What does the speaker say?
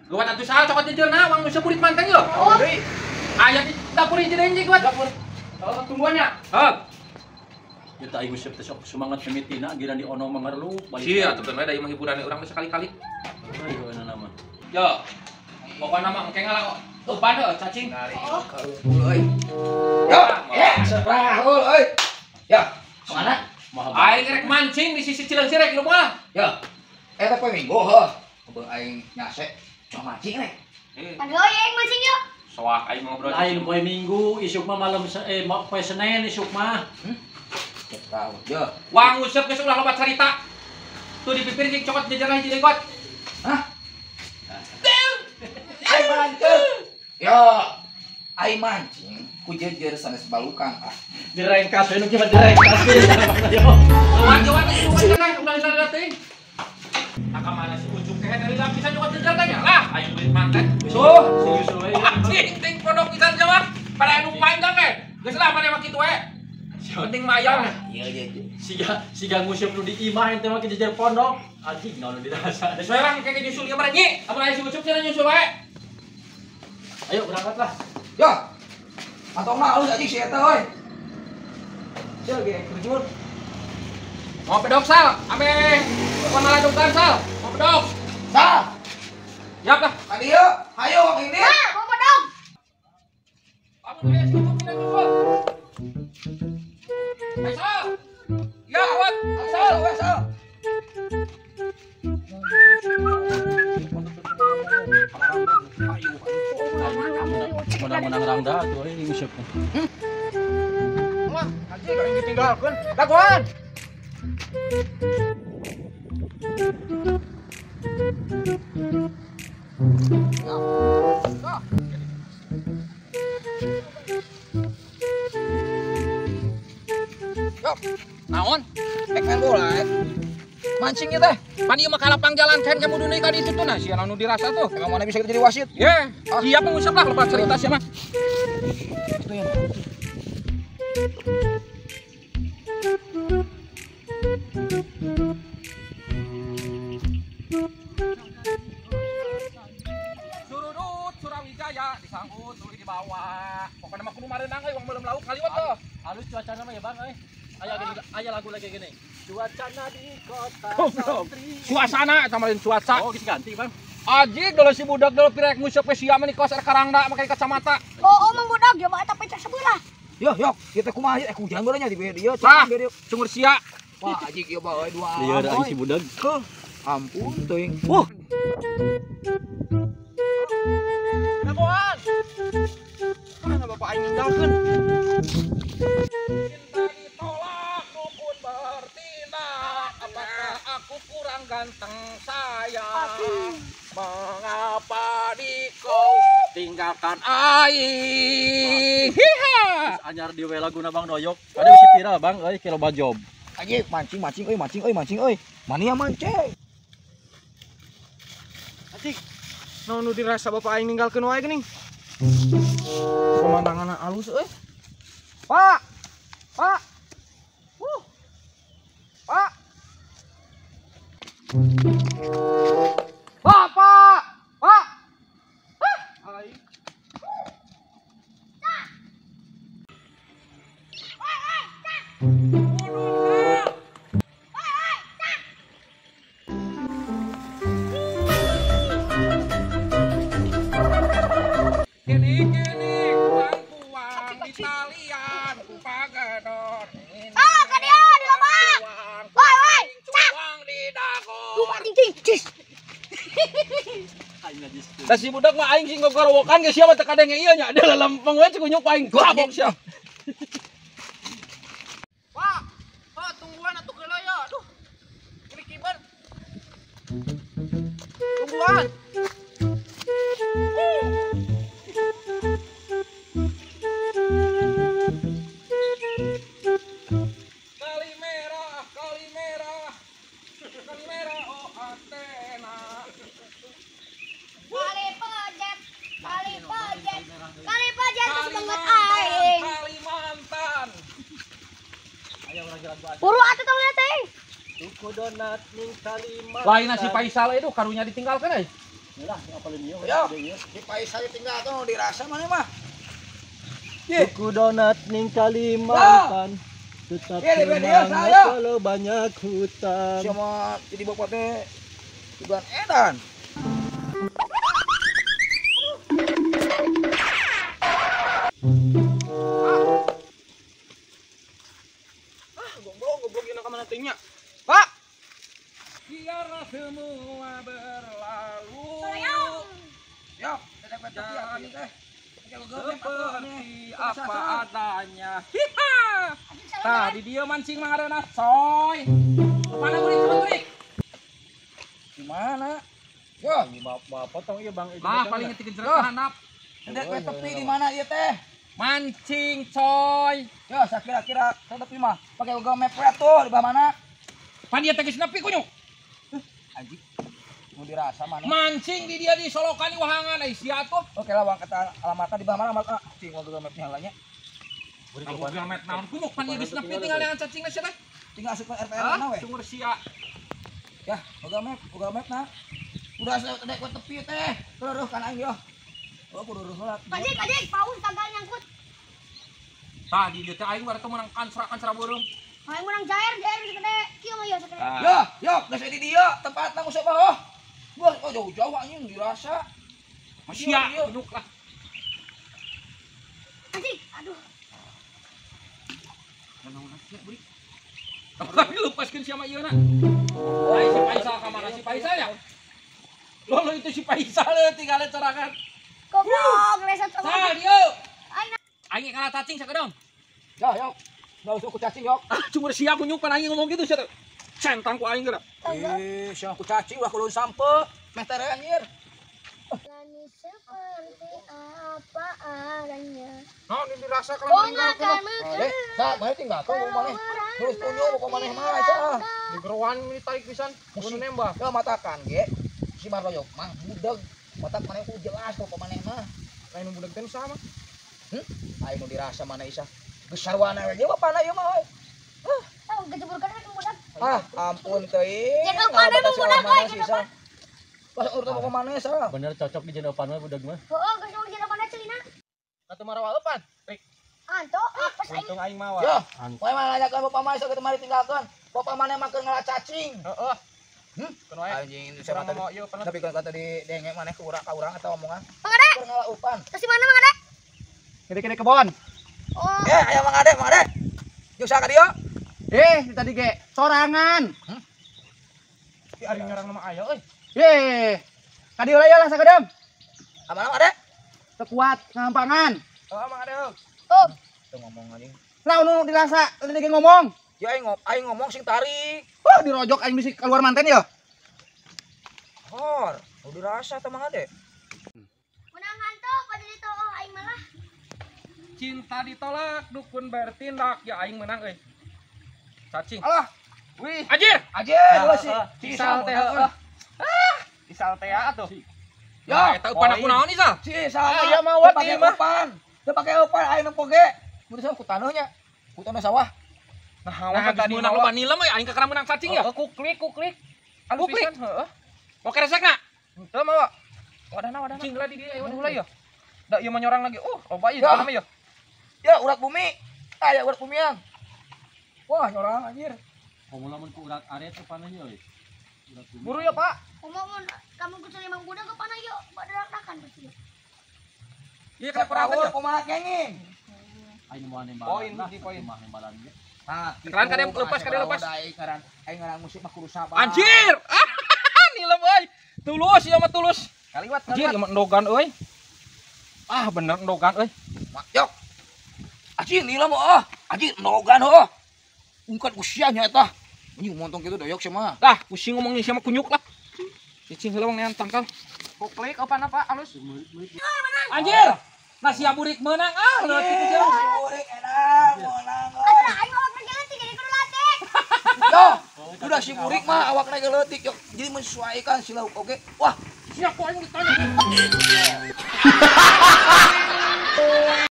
Gawat atuh sal cokot jejerna wang nu seburit manteng yo. Oh. Aya di dapur hiji deui gawat. Dapur. Oh, tungguannya. Heuh. Ya tak aing useup teh sok semangat mimitina giran di ono mangerlu balik. Sia atuh teh da ieu mah hiburan urang teh sekali-kali. Ayo nama. Yo. Pokona mah engke ngala eupan heuh cacing. Karumpul euy. Yo, ya, serahul euy. Ya, kemana? Aing rek mancing di sisi Cileungsi rek lu mah. Ya. Eta poe Minggu heuh. Beuh aing nyase cuma mancing rek. Aduh, aing mancing yuk. Soak aing ngobrol. Lain poe Minggu, isuk mah malam poe Senin isuk mah. Tahu yo. Wang useup geus ulah loba carita. Tuh di pipir jeung cokot jajaran hiji deui kuat. Hah? Aing mancing. Yo. Aing mancing ku jejer sanes balukan ah. Direngkas we nu kieu direngkas we. Yo. Wan-wan ulah lila teuing. Nah ka mana si ujung kehe dari lapisan cokot jejer teh nya lah aing duit manten. Tuh, si Yusuf we. Mancing ting pondok pisan mah. Pada anu main dah ke. Geus lah maneh mah kitu we. Penting mah ayam. Iya iya. Siga nguseup nu di imah ente mah jejer pondok. Anjing naon nu dirasa. Geus we lah engke nyusul ieu mah nyi. Amun aya si Ucup cenah nyusul wae. Ayo berangkat lah. Yo. Atongna alus anjing si eta euy. Sia ge kerjun. Mau pedok sal, ame warna ladukan sal. Mau pedok. Sal. Siap lah. Ka dieu, hayo wang ini. Ah, mau pedok. Amun aya si Ucup cenah nyusul. Ayo sal. Ya awat, sal, we sal. Menang-menang rangda tuh ini nguseup. Mah, anjing aing ditinggalkeun. Dagoan. Yo, naon? Rek main bola. Mancing ieu teh. Pan ieu mah ka lapang jalan kan kamu dunia ka ditu tuh nah sia anu dirasa tuh. Emang mana bisa kita jadi wasit? Ye, siap mengusap lah lepas cerita sia mah. Itu ya. Surudut Surawijaya disangkut tuluy dibawa. Pokokna mah kudu mareunang euy wong belum lauk kaliwat tuh. Halus cuacana mah ya Bang euy. Aya lagu lagi gini. Cuacana di kota santri. Suasana eta mah lain cuaca. Oh, geus ganti, Bang. Anjing dulu si budak dulu pirek nguseup we sia mah kos karangda make kacamata. Oh, mang budak dia mah eta pecah sebelah. Yo, yo, ieu teh kumaha ieu hujan bae nya di dieu. Tah, sumur sia. Wah, anjing ieu mah euy dua. Lieur aing si budak. Heuh. Ampun teuing. Wuh. Dagoan. Mana bapak aing ninggalkeun? Apakah aku kurang ganteng sayang? Mengapa di kau tinggalkan aing? Hiha. Anyar di we laguna Bang Doyok. Ada bisi viral Bang euy ke loba job. Anjing mancing mancing euy mancing euy mancing euy. Mania mancing. Anjing. Naon nu dirasa bapak aing ninggalkeun wae geuning. Pemandangan alus euy. Pak. Pak. Pak. Pak, Pak. Pak. Hah? Aing. Gini-gini kuang-kuang di talian ku pagedor. Ah, ka dia di lobak. Woi, woi, cak. Di dago. Lu cing, Da si budak mah aing sing gogorowokan geus sia mah teu kadenge ieu nya. Dia lelempeng we cikunyuk aing gabok sia. Pak, oh tungguan atuh geuleuh ya. Aduh. Kilikiban. Tungguan. Kali merah, kali merah. Kali merah oh Athena. Kali pejet, kali pejet. Kali pejet terus banget aing. Kalimantan. Ayo urang jalan aja. Buru atuh tong lihat teh. Tuku donat ning Kalimantan. Lain si Faisal itu karunya ditinggalkan euy. Lah, apalin ieu. Yo, di Paisal tinggal tuh dirasa mana mah. Suku donat ning Kalimantan. Tetap semangat kalau banyak hutang. Siapa jadi bapak teh juga edan. Ah, goblok ieu ka mana teh nya. Pak. Biarlah semua berlalu. Yo, teh. Seperti apa adanya. Tadi dia mancing mangarana coy. Mana gurik gurik? Gimana? Yo, bapak potong ieu Bang. Lah paling ngetik jeruk handap. Ndek we tepi di mana ieu teh? Mancing coy. Yo, sakira-kira tepi mah pakai Google Map we atuh di bawah mana? Pan dia teh geus nepi kunyuk. Anjing. Mau dirasa mana? Mancing di dia di Solokan di Wahangan ai sia tuh. Oke lah wang kata alamatna di bawah mana alamatna? Cing Google Map-nya halanya. Google Map naon kunyuk pan ieu geus nepi tinggal dengan cacing sia teh. Tinggal asup ke RTL na we. Sumur sia. Ya, Google Map na. Udah saya teh tepi teh. Kudu kan aing yo. Oh, kudu heula. Kajik, paus gagal nyangkut. Tadi dia teh aing baru menang kansra-kansra beureum. Aing menang jair sakede kieu mah yo sakede. Yo, yo, geus di dieu tempatna nguseup mah. Oh. Wah, oh jauh-jauh anjing dirasa. Sia, kunyuk lah. Anjing, aduh. Naon sia burik. Tapi lepaskeun sia mah ieu na. Ai si Paisal ka mana si Paisal ya? Lo itu si Paisal tinggalin sorangan. Goblok, leset sama. Tah dieu. Aing kalah cacing sakedong. Ya, yo. Enggak usah ku cacing, yok. Ah, cuma sia kunyuk pan aing ngomong gitu sia teh. Centang ku aing geura. Ih, sia ku cacing ulah kulun sampe. Meh tere anjir. Lani seperti apa adanya. Naon ini dirasa kalau meninggalkeun. Eh, sa maneh tinggalkeun ku maneh. Terus tunjuk ku maneh mah eta. Di gerowan ini tarik pisan, kudu nembak. Ya matakan ge. Si Marloyok mah budeg. Matak maneh ku jelas ku maneh mah. Lain budeg teh saha mah? Aing nu dirasa mana isa. Geus sarwana we ge bapana ieu mah. Ah, gejeburkan we budak. Ah, ampun teuing. Jeung eupan we budak we jeung eupan. Pas urut ka maneh sa. Bener cocok di jeung eupan we budak mah. Heeh, geus mah jeung eupan celina. Katu marawa eupan. Rik. Anto, apes aing. Untung aing mawa. Yo, poe mah nanyakeun bapak maneh sok kitu mari tinggalkeun. Bapak maneh mah keur ngala cacing. Heeh. Keun wae. Anjing siapa tadi? Tapi kan kata di denge maneh ku urang ka urang eta omongan. Mang Ade. Keur ngala eupan. Terus di mana Mang Ade? Gede-gede kebon. Oh. Eh, aya Mang Ade, Mang Ade. Jeung saha ka dieu? Eh, tadi ge sorangan. Ki ari nyorang nama aya euy. Ye. Ka dieu lah sakedem. Aman Mang Ade? Teu kuat ngampangan. Oh, Mang Ade. Oh. Teu ngomong anjing. Lah nu dirasa tadi ge ngomong. Ya aing ngomong sing tarik. Wah, dirojok aing bisi keluar manten ya. Hor, nu dirasa teh Mang Ade. Menang hantu pada ditooh aing malah. Cinta ditolak, dukun bertindak, ya aing menang euy. Cacing. Alah. Wih. Anjir. Anjir, ulah si Isal teh heeh. Ah, Isal teh atuh. Ya, eta eupan aku naon Isal? Si Isal. Ah, ya mawat ieu mah. Teu pake eupan aing nempo ge. Mun ku taneuhnya. Ku taneuh sawah. Nah, nah tadi menang loba nilem euy aing kakara menang cacing ya. Heeh, kuklik, kuklik. Alus pisan, heeh. Oke resek na? Henteu mawa. Wadahna, wadahna. Cing lah di dieu ayo heula ya. Da ieu mah nyorang lagi. Loba ieu Ya. mah ya. Ya urat bumi. Aya urat bumian. Wah, nyorang anjir. Komo lamun ku urat aret teh panah euy. Urat bumi. Buru ya, Pak. Komo mun kamu kucing emang budak ke panah yuk, badrakan pasti. Iya kenapa perang ya? Kumaha kenging? Aing moal nembalan. Poin hiji poin. Mah nembalan ge. Nah, Keran kade lepas, kade lepas. Aing ngaran aing ngaran musik mah kudu sabar. Anjir. Nilem euy. Tulus ieu mah tulus. Kaliwat, Anjir kaliwat. ieu mah endogan euy. Ah bener endogan euy. Yok. Anjir nilem ah. Anjir endogan heuh. Ungkat usia nya eta. Anjing montong kitu doyok sia mah. Lah, pusing ngomongnya sia mah kunyuk lah. Cicing heula wang nean tangkal. Kuklik eupan apa alus. Anjir. Nah sia burik meunang ah leutik sia. Si burik enak meunang. Atuh aing awakna ge leutik jadi kudu leutik. Yo, udah si burik mah awakna ge leutik yok. Jadi menyesuaikan si lauk oge. Wah, Sia ku aing ditanya.